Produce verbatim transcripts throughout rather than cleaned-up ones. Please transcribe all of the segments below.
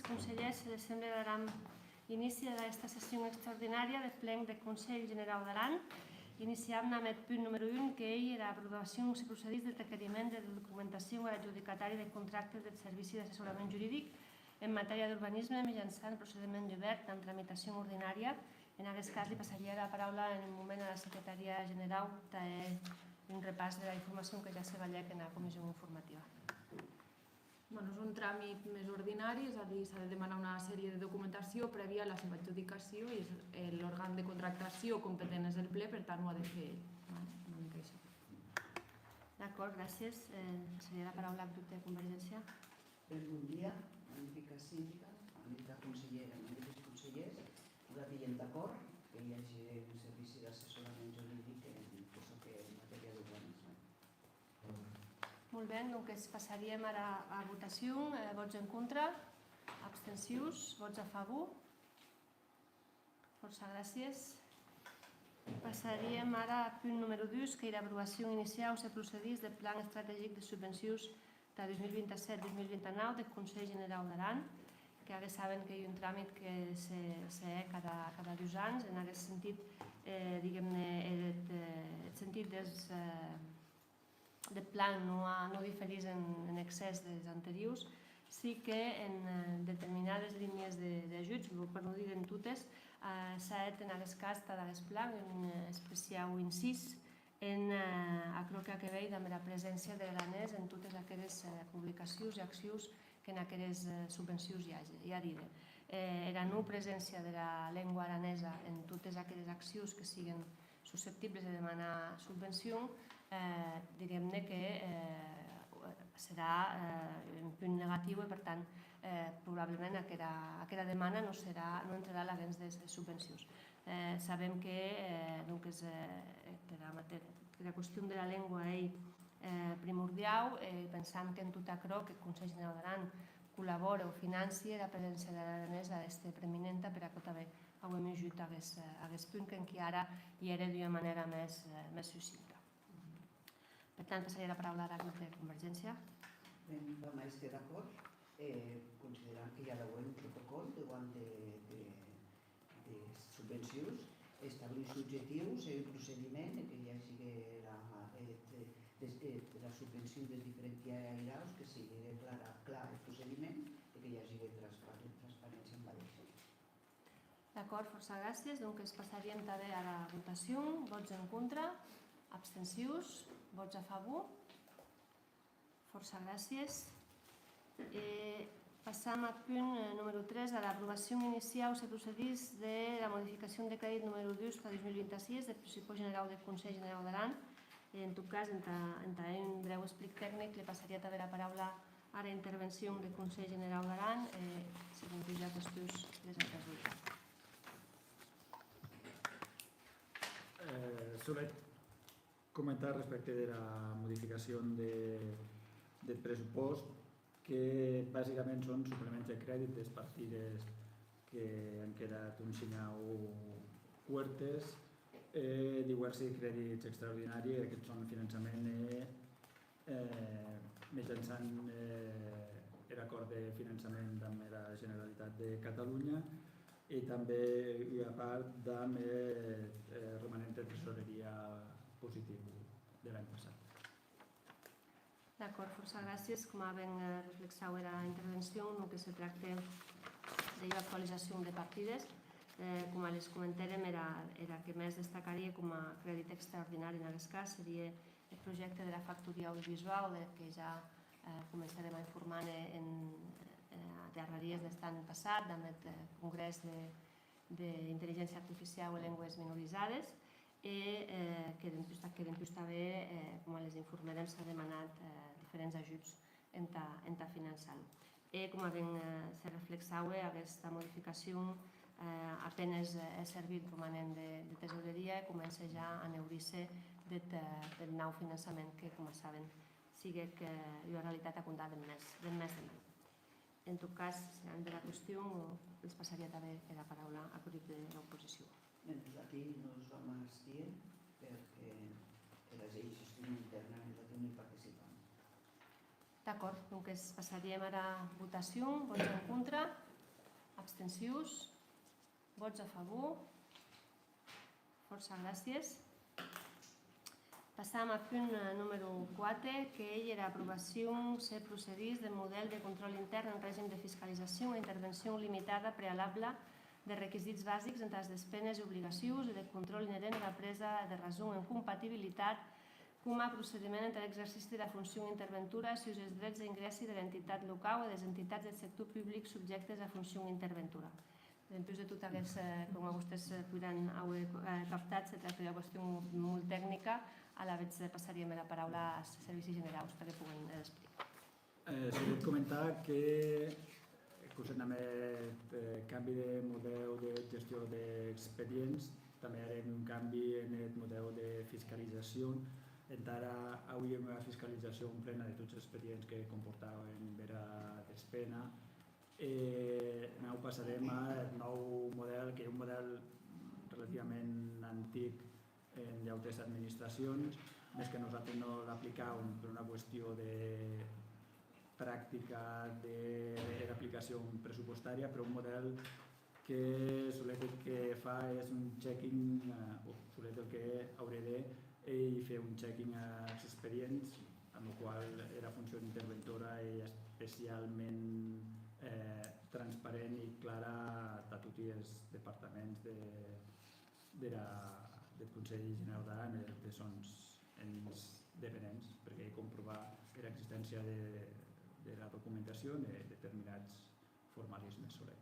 Conselhèrs, era Assembleia d'Aran inicie era aguesta session extraordinària deth plen deth Conselh Generau d'Aran. Iniciam damb eth punt numèro un, qu'ei era aprobacion, se procedís, deth requeriment de documentacion ar adjudicatari deth contracte deth servici d'assessorament juridic en matèria d'urbanisme, mijançant procediment dubèrt damb tramitacion ordinària. En aguest cas, li passaria era paraula en un moment ara secretària generau tà hèr un repàs dera informacion que ja se balhèc ena comission informativa. Bueno, es un tràmit mès ordinari, es a dir, s'a de demanar una sèrie de documentacion prèvia a la seva adjudicacion e es, eh, l'òrgan de contractacion competent es el ple, per tant, ho ha de fer ell. Vale? Una mica això. D'acord, gràcies. Eh, passaria la paraula al grup de Convergència. Ben, bon dia, magnifica sindica, magnifica conselhèra, magnifics conselhèrs. Nosaltres èm d'acòrd que i age un servici d'assessorament juridic en tot çò que en matèria d'urbanisme. Molt ben, donques passaríem ara a votacion. Eh, vòts en contra? Abstencions? Vòts a favor? Fòrça gràcies. Passaríem ara ath punt numèro dus, qu'ei era aprobacion iniciau, se procedís, deth Plan Estrategic de Subvencions tà dos mil vint-e-sèt, dos mil vint-e-nau deth Conselh Generau d'Aran, que aguest saben qu'ei un tràmit que se, se hè cada, cada dus ans. En aguest sentit, eh, diguem-ne, eth, eh, eth sentit des, eh, deth plan non a, non diferís en, en excès des anteriors, sí que en, eh, determinades línies de, d'ajuts, per non díder en totes, eh, s'a hèt en aguest cas tad aguest plan un, eh, especiau incís en, eh, aquerò qu'a que veir damb era preséncia der aranés en totes aqueres, eh, publicacions e accions qu'en aqueres, eh, subvencions i age, ei a díder, eh, era non preséncia dera lengua aranesa en totes aqueres accions que siguen susceptibles de demanar subvencion, eh, diríem-ne que, eh, serà, eh, un punt negatiu e, per tant, eh, probablement aquera, aquera demana non serà, non entrarà laguens des, des subvencions. Eh, sabem que, eh, donques, eh, era mate-, era qüestion dera lengua ei, eh, primordiau, e pensam qu'en tot aquerò qu'eth Conselh Generau d'Aran collabore o financie era preséncia der aranés a d'èster preeminenta, per aquò tanben auem hugit aguest, eh, aguest punt, qu'enquia ara i ère d'ua manèra mès, eh, mès suscita. Per tant, passaria era paraula ara ath grup de Convergéncia. Ben, vam èster d'acòrd. E consideram que i a d'auer un protocòl deuant de, de, des subvencions, establir uns objectius e un procediment, e que i age era, eth, des, eth, era subvencion des diferenti airaus, que sigue clar, clar eth procediment, e que i age transpa-, transparéncia en valor. D'acòrd, fòrça gràcies. Donques passaríem tanben ara votacion. Vòts en contra? Abstencions? Vòts a favor? Fòrça gràcies. E passam ath punt, eh, numèro tres, ara aprobacion iniciau se procedís dera modificacion de crèdit numèro dus tà dos mil vint-e-sies deth pressupòst generau deth Conselh Generau d'Aran. E, en tot cas, entà, entà hèr un brèu explic tecnic, li passaria tanben era paraula ara intervencion deth Conselh Generau d'Aran, e, se dempús i a qüestions, les entà esgotar. Eh, solet comentar respècte dera modificacion de, deth pressupòst, que basicament son suplements de crèdit des partides que an quedat un shinhau cuertes, e diuèrsi crèdits extraordinaris, e que son finançament e, eh, mijançant, eh, er acòrd de finançament damb era Generalitat de Catalonha, e tanben ua part damb eth, eh, romanent de tresoreria positiu der an passat. D'acòrd, fòrça gràcies. Coma ben, eh, reflexau era intervencion, lo que se tracte d'ua actualizacion de partides, eh, coma les comentèrem, era, era que mès destacarie coma crèdit extraordinari en aguest cas serie eth projècte dera factoria audiovisuau, de que ja, eh, comencèrem a informar-ne en, eh, darrèries deth an passat, damb eth, eh, congrès de, d'intelligéncia artificiau e lengües minorizades, e, eh, que dempús, que dempús tanben, eh, coma les informèrem, s'a demanat, eh, diferents ajuts entà, entà finançar-lo. E coma ben, eh, se reflexaue, aguesta modificacion, eh, a penes, eh, hè servir eth romanent de, de tesoreria e comence ja a neurir-se deth, eh, deth nau finançament que, coma saben, siguec, eh, ua realitat a compdar deth mes, deth mes de mai. En tot cas, se an bèra qüestion, o les passaria tanben era paraula ath grup de l'oposicion. Ben, nosati nos vam abstier perque era gestion interna, nosati non i participam. D'acòrd, donques passaríem ara votacion. Vòts en contra? Abstencions? Vòts a favor? Fòrça gràcies. Passam ath punt, eh, numèro quate, qu'ei era aprobacion se procedís deth modèl de contròl intèrn en regim de fiscalizacion e intervencion limitada prealabla de requisits basics entàs despenes e obligacions e deth contròl inherent ara presa de rason en compatibilitat coma procediment entà l'exercici dera foncion interventora sus es drets e ingrèssi dera entitat locau e des entitats deth sector public subjèctes a foncion interventora. Dempús de tot aguest, eh, coma vostés, eh, poiràn auer, eh, captat, se tracta d'ua qüestion molt tecnica, alavetz, eh, passaríem era paraula as servicis generaus tà que poguen, eh, explicar. Eh, solet comentar que, eh, concernant eth, eh, cambi de modèu de gestió d'expedients, tanben harem un cambi en eth modèu de fiscalizacion. Entara auíem ua fiscalizacion plena de tots es expedients que comportauen bèra despena. E nau passarem ath nòu modèl, qu'ei un modèl relativament antic en d'autes administracions, mès que nosati non l'aplicàuem per una qüestió de practica de, era aplicacion pressupostària, però un modèl que solet el que fa es un checking, eh, o solet el que hauré de ei fer un checking as expedients, amb lo qual era foncion interventora ei especialment, eh, transparent e clara tà toti es departaments de, dera, deth Conselh Generau d'Aran e des sons ens depenents, perque ei comprovar era existéncia de, dera documentacion e determinats formalismes solet.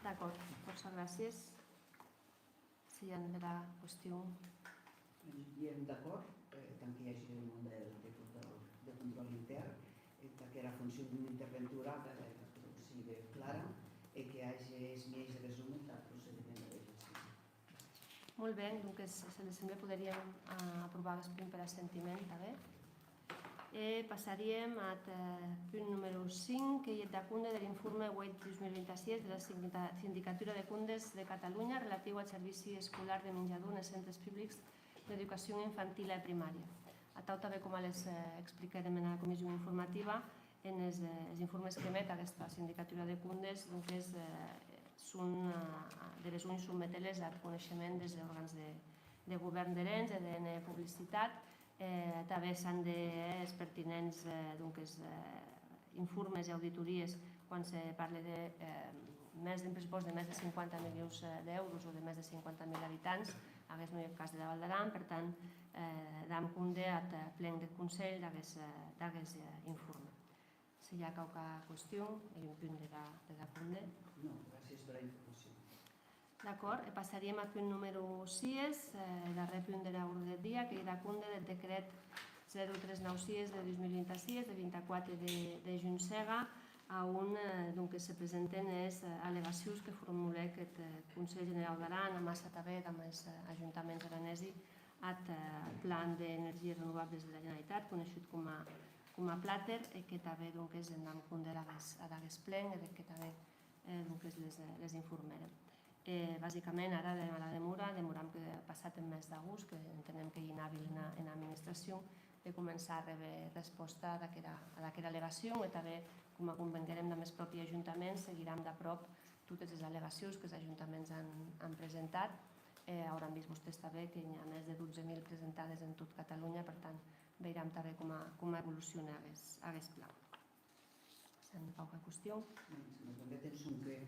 D'acòrd, fòrça gràcies. Se i a bèra qüestion. Èm d'acòrd, eh, tant que i age un modèl de contròl, de contròl intèrn, e tà qu'era foncion interventora, eh, sigue clara e que i age es mieis de resum entath procediment d'exercici. Molt ben, donques, se les semble, poderíem, eh, aprovar aguest punt per assentiment, tanben. E passaríem ath, eh, punt numèro cinc, qu'ei eth dar compde der informe ueit dos mil vint-e-sièis dera Sindica-, Sindicatura de Compdes de Catalonha relatiu ath servici escolar de minjador enes centres publics d'educacion infantila e primària. Atau tanben, coma les, eh, expliquèrem ena comission informativa, enes, eh, es informes qu'emet aguesta Sindicatura de Compdes, donques, eh, son, eh, de besonh someter-les ath coneishement des òrgans de, de govèrn der ens e de, ene publicitat. Eh, tanben s'an de hèr es pertinents, eh, donques, eh, informes e auditories quan se parle de, eh, mès d'un pressupòst de mès de cinquanta milions, eh, d'èuros o de mès de cinquanta mila abitants. Aguest non ei eth cas dera Val d'Aran, per tant, eh, dam compde ath, eh, plen deth Conselh d'aguest, eh, d'aguest, eh, informe. Se i a quauqua qüestion, ei un punt de dar, de dar compde. Non, gràcies per la informacion. D'acòrd, e passaríem ath punt numèro sies, eh, darrèr punt dera orde deth dia, qu'ei dar compde deth decret zèro tres nau sies de dos mil vint-e-sies, de vint-e-quate de, de junh sèga, a on, eh, donques, se presenten es, eh, allegacions que formulèc eth, eh, Conselh Generau d'Aran, amassa tanben damb es, eh, ajuntaments aranesi, ath, eh, Plan d'Energies Renovables de la Generalitat, coneishut coma, coma Plater, e que tanben, donques, en dam compde ad aguest, ad aguest plen, e que tanben, eh, donques, les, eh, les informèrem. E, basicament, ara, de, ara demora, demoram que passat eth mes d'agost, que entenem qu'ei inabil ena, ena administracion, de començar a réber respòsta ad aquera, ad aquera allegacion, e tanben, coma convenguérem damb es pròpi ajuntaments, seguiram d'apròp totes es allegacions qu'es ajuntaments an, an presentat. E auran vist vostés tanben que n'i a mès de dotze mil presentades en tot Catalonha, per tant, veiram tanben coma, coma evolucione aguest, aguest plan. S'an quauqua qüestion? Se mos permeten, sonque,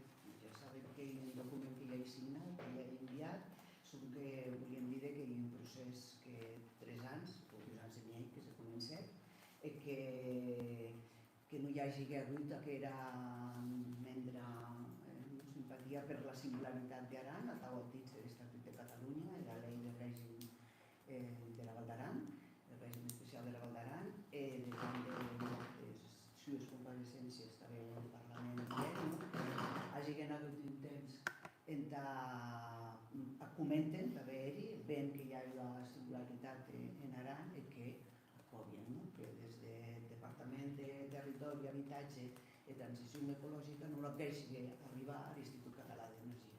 ja saben qu'ei un document que ja ei signat, que ja ei enviat, sonque volíem díder qu'ei un procès que tres ans, o dus ans e miei, que se comencèc, e que, que non i agiguec agut aquera mendra, eh, simpatia per la singularitat d'Aran, atau au ditz er Estatut de Catalonha, era Lei de Règim, eh, dera Val d'Aran, eth Règim Especiau dera Val d'Aran, e depant de, des sues comparecéncies tanben en Parlament, eh, agiguen agut un temps entà, mm, ac comenten tanben eri, ven que i a ua singularitat en, en Aran e que aquò vien, non? Que des deth Departament de Territòri, Abitatge e Transicion Ecologica non l'ac hègen arribar ar Institut Català d'Energia.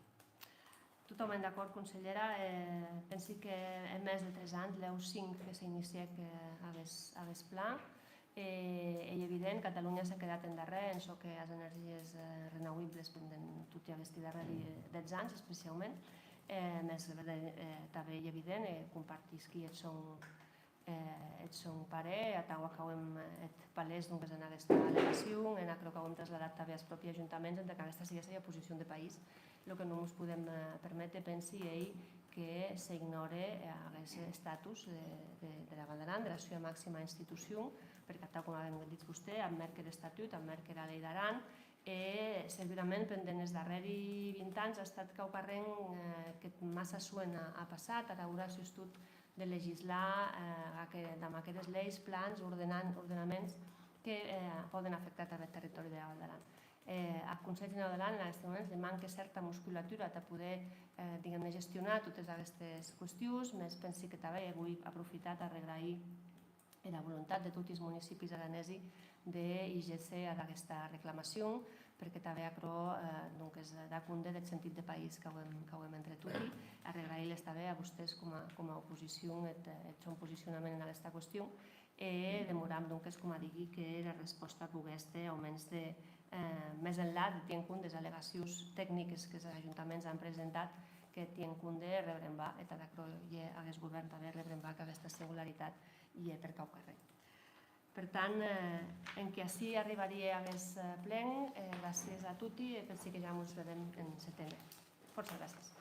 Totaument d'acòrd, conselhèra. Eh, pensi que hè mès de tres ans, lèu cinc, que s'inicièc, eh, aguest, aguest plan. E ei evident, Catalonha s'a quedat en darrèr en çò que as energies, eh, renauibles pendent toti aguesti darrèri, eh, dètz ans, especiaument. Eh, mès, eh, tanben ei evident, e compartisqui eth sòn, eh, eth sòn parer, atau ac auem, eh, hèt palés, donques, en aguesta allegacion, en aquerò qu'auem trasladat tanben as pròpi ajuntaments, entà qu'aguesta siguesse ua posicion de país. Lo que non mos podem, eh, perméter, pensi, ei que se ignòre, eh, aguest estatus de, de, dera Val d'Aran, dera sua maxima institucion, perque atau, coma ben ditz vostè, ath mèrt qu'er estatut, ath mèrt qu'era Lei d'Aran, e segurament pendent es darrèri vint ans a estat quauquarren, eh, que massa soent a, a passat, ara aura sustot de legislar, eh, aqu-, damb aqueres leis, plans, ordenan-, ordenaments que, eh, pòden afectar tanben eth territòri dera Val d'Aran. Eh, ath Conselh Generau de l'Aran, en aguesti moments, li manque cèrta musculatura tà poder, eh, diguem-ne, gestionar totes aguestes qüestions, mès pensi que tanben, e voi aprofitar tà regraïr era volontat de toti es municipis aranesi de híger-se ad aguesta reclamacion, perque tanben aquerò, eh, donques, da compde deth sentit de país qu'auem, qu'auem entre toti. Arregraïr-les tanben a vostés coma, coma oposicion eth, eth sòn posicionament en aguesta qüestion, e demoram, donques, coma digui, que era respòsta pogue èster, aumens de, eh, mès enlà de tier en compde des allegacions tecniques qu'es ajuntaments an presentat, que tier en compde e rebrembar, e tad aquerò i è aguest govèrn tanben, rebrembar qu'aguesta singularitat i è per quauquarren. Per tant, eh, enquia ací arribarie aguest, eh, plen, eh, gràcies a toti e pensi que ja mos vedem en setembre. Fòrça gràcies.